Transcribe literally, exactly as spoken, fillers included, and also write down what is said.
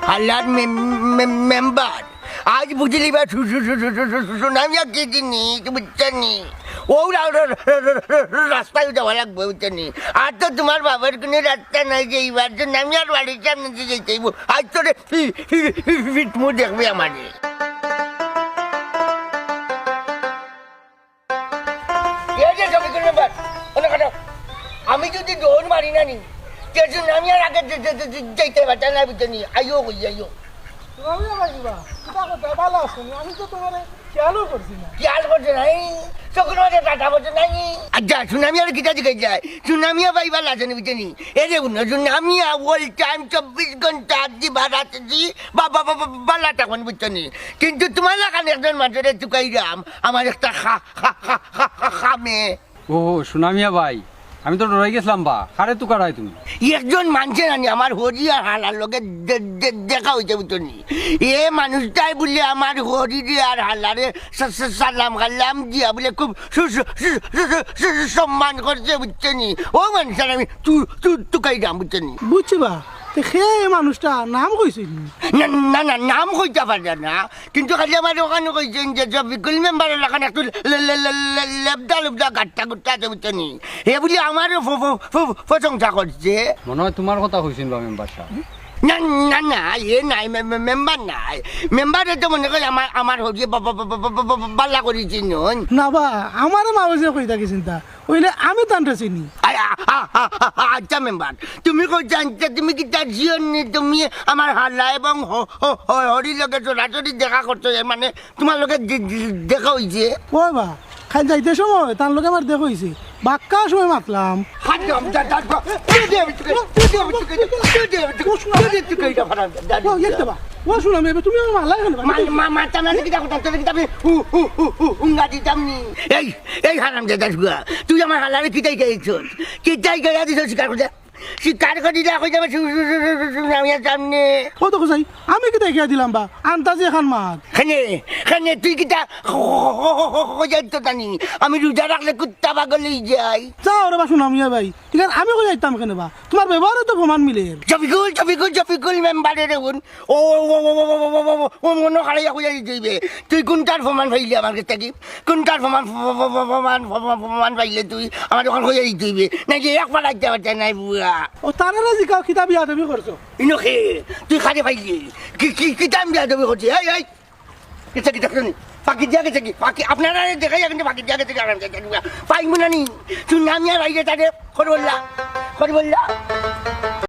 হালার মে-, মে-, মেম্বার, আইজ বুঝিলিবা সু-, সু-, সুনামিয়া কি জিনিস, বুঝছো নি? ও রা-, রা-, রাস্তায় যাওয়া লাগবো, বুঝছো নি? আর তো তুমার বাবার কুনু রাস্তা নাই যে এইবার সুনামিয়ার বাড়ির সামনে দিয়া যাইতে অইবো। আইজ তোরে ফি-, ফি-, ফি-, ফিটমু দেখবে আমারে। এ যে শফিকুল মেম্বার, অনো খাড়াও। আমি যুদি দৌড় মারি না নি, তে সুনামিয়ার আগে যে-, যে-, যে-, যে-, যাইতে পারতা না, বুঝছো নি? আইও কই, আইও। সুনামিয়া ভাই, কিবা কথা, ভালা আছো নি? আমি তো তুমারে খেয়ালও করছি না। খেয়াল করছো নাই? চকুর মাঝে কাটা পড়ছে নাই? আচ্ছা, সুনামিয়ারে কিতা জিগাইলায়? সুনামিয়া ভাই ভালা আছে নি, বুঝছো নি? এ রে বুনো, সুনামিয়া all time চব্বিশ ঘন্টা, দিবা রাত্রি, বা-, বা-, বা-, বা-, ভালা থাকইন, বুঝছো নি? কিন্তু তুমার লাখান একজন মানষরে তুকাইরাম, আমার একটা খা-, খা-, খা-, খা-, খা-, খামে। ও, সুনামিয়া ভাই, আমি তো ডরাই গেছলাম বা, কারে তুকারায় তুমি? একজন মানষে নানি আমার হরি আর হালার লগে দে-, দে-, দেখা অইছে, বুঝছো নি? এ মানুষটায় বুলে আমার হরিরে আর হালারে সা-, সা-, সালাম কালাম দিয়া বুলে খুব সু-, সু-, সু-, সু-, সু-, সু-, সম্মান করছে, বুঝছো নি? ও মানষরে আমি তু-, তু-, তুকাইরাম, বুঝছো নি? বুঝছি বা, তে কে এ মানুষটা, নাম কইছে নি? না, না, না, নাম কইতা পারে না, কিন্তু খালি আমার অখানো কইছইন যে শফিকুল মেম্বারর লাখান একটু লে-, লে-, লে-, লে-, লেবদা লুবদা গাট্টা গুট্টা আছে, বুঝছো নি? হে বুলে আমারও ফ-, ফ-, ফ-, প্রশংসা করছে। মনে হয় তুমার কথা কইছইন বা মেম্বার সাব। না, না, না, এ নায়, মে-, মে-, মেম্বার নায়। মেম্বারে তো মনে কয় আমার, আমার হরিয়ে বা-, বা-, ভালা করি চিনইন। না বা, আমারে মাঝে কইতা কিতা চিন্তা, অইলে আমি তানরে চিনি। আ-, আ-, আ-, আ-, আ-, আচ্ছা মেম্বার, তুমি কইছো আনতে তুমি কিতা জিয়নি, তুমি আমার হালা এবং হ-, হ-, হ-, হরির লগে সরাসরি দেখা করছো, এর মানে তুমার লগে দে-, দে-, দেখা অইছে? ও বা, খালি যাইতে সময় তার লগে আমার দেখা অইছে, বাক্কা সময় মাতলাম। হাত দে, আমি যা-, যা-, যা-, তুই দে, আমি তোকে, তুই দে, আমি তোকে, তুই দে, আমি তোকে, তুই দে, তুই দে, এটা ফাটা, যা, যা, ও, ইয়ে যা। দেবা। ও, শুনো, আমি এবার তুমি আমার মারলাই কেন? মা-, মা-, মারতাম না, কিতা করতাম, তোরে কিতা আমি হু-, হু-, হু-, হু-, হুঙ্গা দিতাম নি? এই, এই হারামজাদা শুয়া, তুই আমার হালারে কিতা জিগাইছস? কিতা জিগাইয়া দিছস স্বীকার করি দে। স্বীকার করি দে, কই যাবে সু-, সু-, সু-, সু-, সু-, আমি আর সামনে। ও তো কইছাই, আমি কিতা জিগাইয়া দিলাম বা? আন্তাজি এখান মাত। কেনে, কেনে, তুই কিতা হ-, হ-, হ-, হ-, হ-, কই যাইতো জানি? আমি রোজা রাখলে কুত্তা পাগল অই যাই। যাও রে বা, শুনো মিয়া ভাই, ইখান আমি কই যাইতাম কেনে বা? তুমার ব্যবহারে তো প্রমাণ মিলে। শফিকুল, শফিকুল, শফিকুল মেম্বারে রে হুন। ও, ও, ও, মনো খাড়াইয়া কইয়া দিতে অইবে। তুই কুনটার প্রমাণ পাইলে আমার গেছ থাকি? কুনটার প্রমাণ, প্রমাণ, প্রমাণ, প্রমাণ, প্রমাণ পাইলে তুই আমার অখান কইয়া দিতে অইবে। নাইলে এক ফাড়া দিতে পারতে নাই বুয়া। ও, তারারে জিকাও, কিতা বিয়াদবি করছো? ইনো কে? তুই কারে পাইলি? কি, কি, কিতা আমি বিয়াদবি করছি? এই, এই! গেছে কি দেখছো নি? ফাঁকি দিয়া গেছে কি? ফাঁকি, আপনারারে দেখাইয়া কিন্তু ফাঁকি দিয়া গেছে কি? আরাম দিয়া গেছে। পাইমু না নি? তুই নামিয়া বাইরে তারে, খড়ি বললা, খড়ি বললা।